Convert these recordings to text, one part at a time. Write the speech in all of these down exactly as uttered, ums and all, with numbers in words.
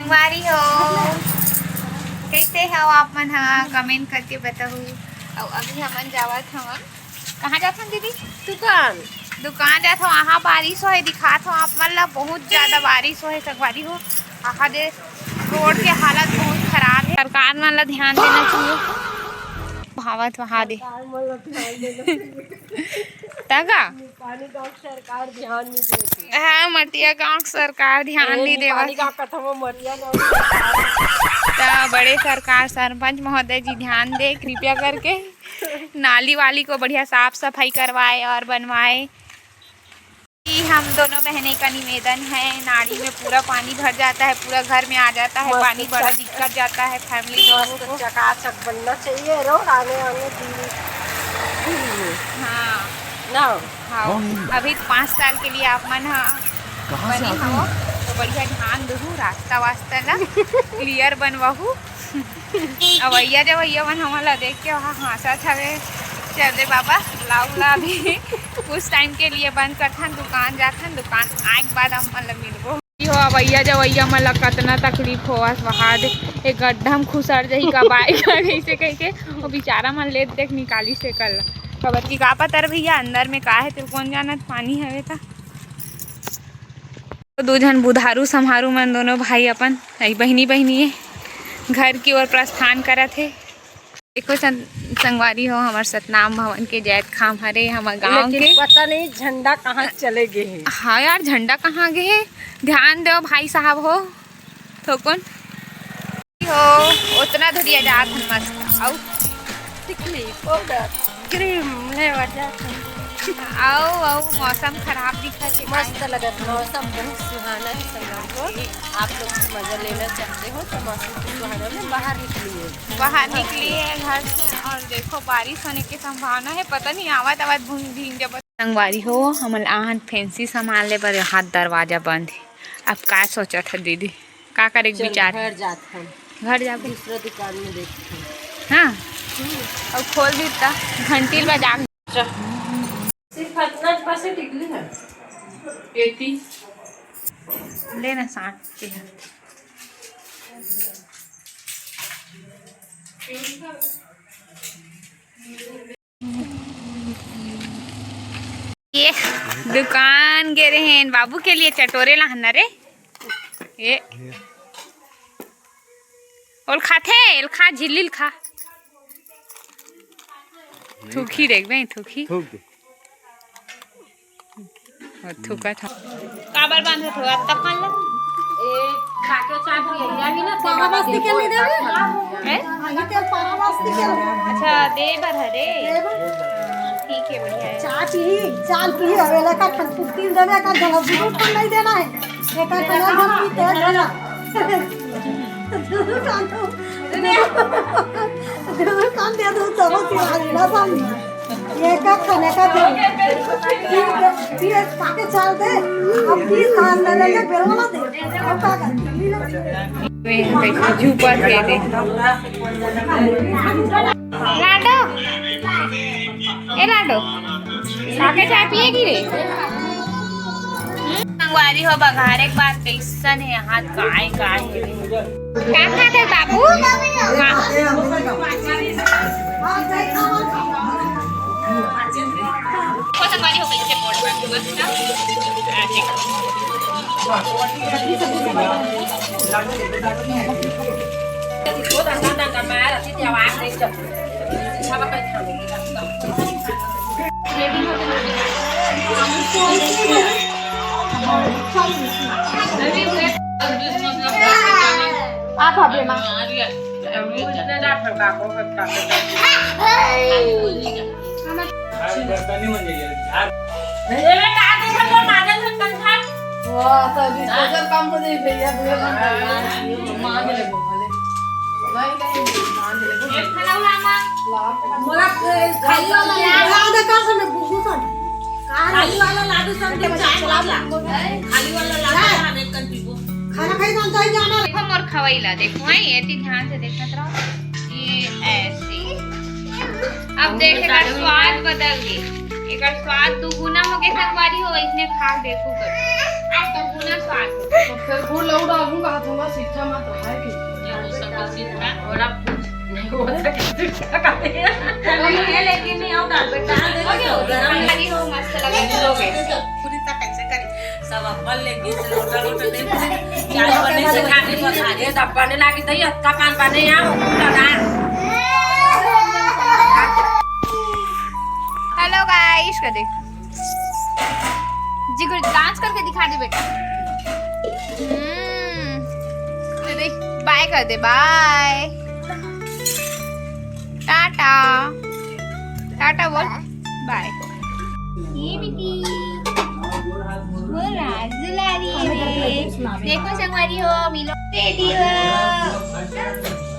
संगवारी हो, कैसे हो आप मन ह? कमेंट करके बताहू। अउ अभी हमन जावत हवन, कहाँ जात हन दीदी? दुकान। दुकान जात हन। वहाँ बारिश होए दिखात हो आप मन ला, बहुत ज्यादा बारिश होए संगवारी हो। आहा दे, रोड के हालत बहुत खराब है, सरकार मन ला ध्यान देना चाहिए। भावत वहाँ दे। सरकार मन ला ध्यान देना चाहिए। तगा? पानी गाँव के सरकार ध्यान नहीं देती। हाँ, मटिया गाँव के सरकार ध्यान ए, नहीं देवत। पानी गाँव कथम वो मटिया गाँव के सरकार। त बड़े सरकार, सरपंच महोदय जी ध्यान दे कृपया करके, नाली वाली को बढ़िया साफ सफाई करवाए और बनवाए। कि हम दोनों बहनें का निवेदन है, नाली में पूरा पानी भर जाता है, पूरा घर में आ जाता है मस्त पानी, बड़ा चक- दिक्कत जाता है फैमिली लोगों मस्त को। चकाचक बनना चाहिए रोड आने वाले दिन, दिन में। हाँ। ना। हाँ। कौन है? अभी तो पाँच साल के लिए आप मन ह कहाँ से बने आते हो? हैं? तो बढ़िया ध्यान दहू, रास्ता वास्ता ला क्लियर बनवाहू। अवैया जवैया मन हमन ला देख के वहाँ हाँसत हवे। चल दे बाबा, vlog ला अभी कुछ टाइम के लिए बंद करथन, दुकान जाथन, दुकान आए के बाद हम मन ला मिलबो। हो अवैया जवैया मन ला कतना तकलीफ होवत वहाद, एक गड्ढा में खुसर जाही का बाइक ह कइसे कहिके, वो बेचारा मन लेत देख निकाली से कर ला। काबर कि का पता रे भैया, अंदर में का है, तेरे कौन जानत, पानी हवे त। तो दू झन बुधारू सम्हारू मन, दोनों भाई अपन, अई बहिनी, बहिनी है, घर की ओर प्रस्थान करत हे। देखो सं-, संगवारी हो, हमर सतनाम भवन के जैतखाम हरे, हमर गांव लेकिन के। पता नहीं झंडा कहाँ चले गए हे। हाँ यार, झंडा कहाँ गए हे? ध्यान दो भाई साहब हो, थोकुन हो, उतना धुरिया जात हन मस्त। अउ टिकली पाउडर क्रीम लेवा जात हन। अउ, अउ मौसम खराब दिखत हे। मस्त लगत, मौसम बहुत सुहाना है संगवारी हो। आप लोग भी मजा लेना चाहते हो तो मौसम के सुहाना में बाहर निकलिए। बाहर निकलिए घर से। और देखो बारिश होने की संभावना है, पता नहीं आवत आवत भून भींग जब। संगवारी हो, हमन आहन फैंसी सामान ले बर, हाथ दरवाजा बंद है। अब का सोचत है दीदी? का करे के चल, विचार हे? घर जात हन। घर जाबो? दूसरा दुकान में देखथन। हाँ? हम्म। अउ खोल दी त घंटी ल बजा। चल। सिर्फ इतना पैसे टिकली है। एती। ले ना साठ के। ये दुकान गे रहेन बाबू के लिए चटोरे लाहन रे। ये ओल खाथे, एल खा, झिल्ली ल खा। थूकी देख बे, थूकी। थूक दे। ओ, थूकत हव। काबर बांधत हव? अत्ता पान ला। ए, काके चाय पिए, या भी ना, पारा बस्ती के नहीं देवे? हैं? आगे तेल पारा बस्ती के। अच्छा, दे बर हरे। दे बर। ठीक है, बढ़िया है। चाय पी, चाय पी, अब एला का खन पुट्टी देवे, का गला दूध ठंडा ही देना है। एकर खाना हम पीते हैं, खाना। दूध खान दो। दूध खान दे दो, चलो, सिरा, सिरा, सामने। ये का खाने का दे। फिर, फिर पाके चाल दे। अब तीस धान ले लेके बेलवा दे। अब का कर? वे कैसे झूपा थे दे। लाडो, ए लाडो, आके चाय पिएगी रे? संगवारी हो, बघारे के बाद कैसन है हाथ, काय काय है रे? का खात है बाबू? हाँ। ओ संगवारी हो, कैसे बोल रहा हूँ? हाँ, ठीक। आप हबे माँ। वाह, तो disposal काम हो जाई भैया, दो घंटा। मांज ले वो भले। नहीं, नहीं, मांज ले वो। एक खाना वाला मांग। मोला, ए, खाली वाला लाडू। लाडू का समय भूखू सन। खाली वाला लाडू सब दे, चाय वाला। खाली वाला लाडू सब एक कर दीबो। खाना खाई तो अंदर ही जाना। देखो मोर खवई ला, देखो, हाँ, ये एती ध्यान से देखत रहो। ये ऐसे। अब देख, एकर स्वाद बदल गे। एकर स्वाद दुगुना हो गे, संगवारी हो, इसने खा देखो कर। फिर फूल लौट डालूंगा, हाथ में सीधा मत रहा है कि। ये हो सकता सीधा, और आप कुछ नहीं हो सकता, सीधा खाते हैं। नहीं है, लेकिन नहीं, आओ, डाल दो, डाल दो, गरम है। खाली हो, मस्त लगा, लोगे। पूरी तरह कैसे करी? सब अपन लेके से लोटा लोटा दे दे। चाय बने से खाने को खा रहे, सब बने लागी दही, हत्ता पान बने यहाँ, लगा। Hello guys, कर दे। जी, कुछ dance करके दिखा दे बेटा। हम्म, तो देख, bye कर दे, bye। टाटा। टाटा बोल, bye। ये बेटी, वो राज दुलारी है। देखो संगवारी हो, मिलो बेटी हो।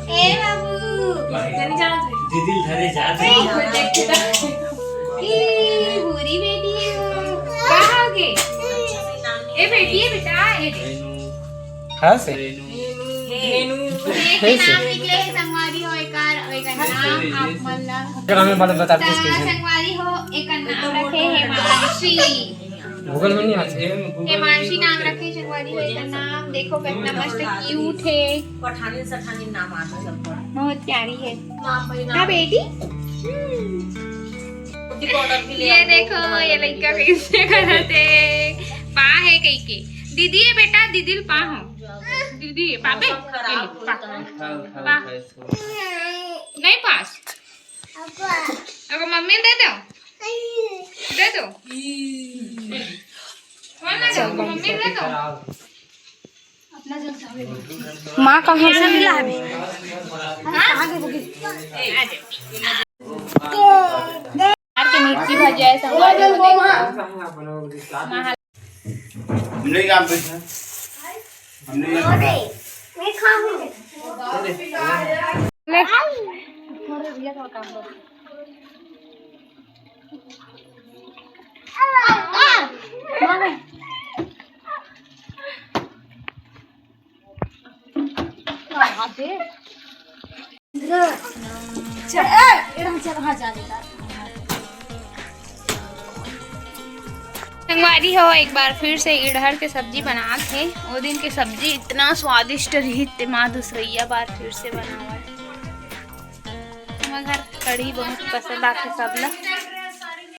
ए बाबू। दीदी धरे जाते। ए, भूरी बेटी हो। कहाँ हो गए? ए बेटी, ए बेटा, ए बेटी। हाँ से। ये हे से। नाम निकले हे संगवारी हो, एकर, एकर नाम आप मन ला। चलो, हमें बात बता दे इसके। संगवारी हो, एकर नाम रखे हिमांशी। Google में नहीं आते। हिमांशी नाम रखे संगवारी हो, एकर नाम देखो कितना मस्त cute है। पठानी सठानी नाम आता सबका। बहुत प्यारी है। नाम भाई ना नाम। बेटी। Beauty powder भी ले ये आओ, देखो, ये लड़का कैसे करते। पा है कहीं के। दीदी है बेटा, दीदी ल पा हो। दीदी है, पापे? मौसम खराब ये ले, पा। होता है। उठा, उठा, पा। उठा इसको। नहीं पास। अगर मम्मी दे दो। दे दो। कौन ना दो? मम्मी दे दो। माँ कहाँ से मिला अभी? हाँ? के मिर्ची भजिया है, संगवारी हो देखो। हम नहीं काम करते हैं। हम नहीं काम करते। मैं खाऊंगी। ले। संगवारी हो, एक बार फिर से इड़हर के सब्जी बनात हे। वो दिन के सब्जी इतना स्वादिष्ट रहिस, ते माँ दूसरइया बार फिर से बनावत। हमर घर कढ़ी बहुत पसंद आथे सबला।